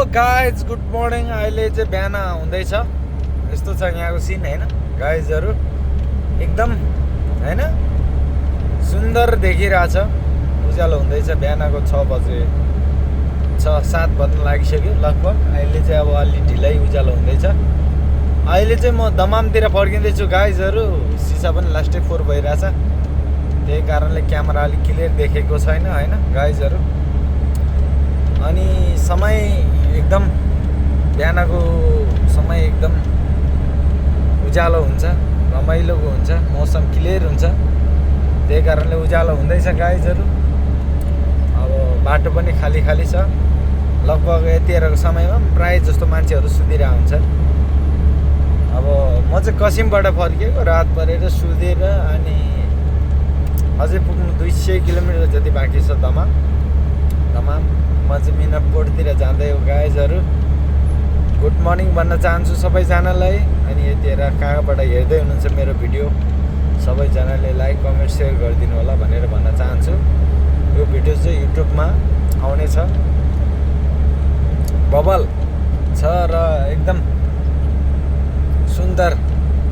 Guys good morning. अहिले चाहिँ बिहान हुँदैछ, यस्तो छ यहाँको सिन होइन गाइजहरू, एकदम होइन सुन्दर देखिरहेछ। उज्यालो हुँदैछ, बिहानको 6 बजे 6-7 बज्न लागिसक्यो लगभग। अहिले चाहिँ अब अलि ढिलै उज्यालो हुँदैछ। अहिले चाहिँ म दमामतिर फर्किँदैछु गाइजहरू। सिसा पनि लास्टै 4 भइरहेछ, त्यही कारणले क्यामेरा अलिक क्लियर देखेको छैन होइन गाइजहरू। अनि समय एकदम बिहानको समय एकदम उज्यालो हुन्छ, रमाइलोको हुन्छ, मौसम क्लियर हुन्छ, त्यही कारणले उज्यालो हुँदैछ गाइजहरू। अब बाटो पनि खाली खाली छ, लगभग यतिखेरको समयमा प्रायः जस्तो मान्छेहरू सुतिरहेको हुन्छ। अब म चाहिँ कसिमबाट फर्किएको, रात परेर सुतेर, अनि अझै पुग्नु 200 किलोमिटर जति बाँकी छ दमाम। म चाहिँ मिनापोटतिर जाँदै हो गाइजहरू। गुड मर्निङ भन्न चाहन्छु सबैजनालाई। अनि यतिखेर कहाँबाट हेर्दै हुनुहुन्छ मेरो भिडियो, सबैजनाले लाइक कमेन्ट सेयर गरिदिनु होला भनेर भन्न चाहन्छु। यो भिडियो चाहिँ युट्युबमा आउनेछ। बबल छ र एकदम सुन्दर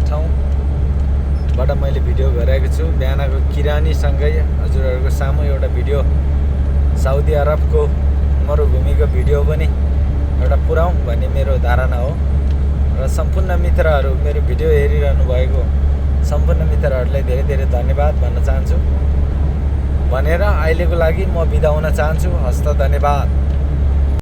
ठाउँबाट मैले भिडियो गरेको छु। बिहानको किरानीसँगै हजुरहरूको सामु एउटा भिडियो साउदी अरबको मरुभूमिको भिडियो पनि एउटा पुऱ्याउँ भन्ने मेरो धारणा हो। र सम्पूर्ण मित्रहरू, मेरो भिडियो हेरिरहनु भएको सम्पूर्ण मित्रहरूलाई धेरै धेरै धन्यवाद भन्न चाहन्छु भनेर अहिलेको लागि म बिदा हुन चाहन्छु। हस्त धन्यवाद।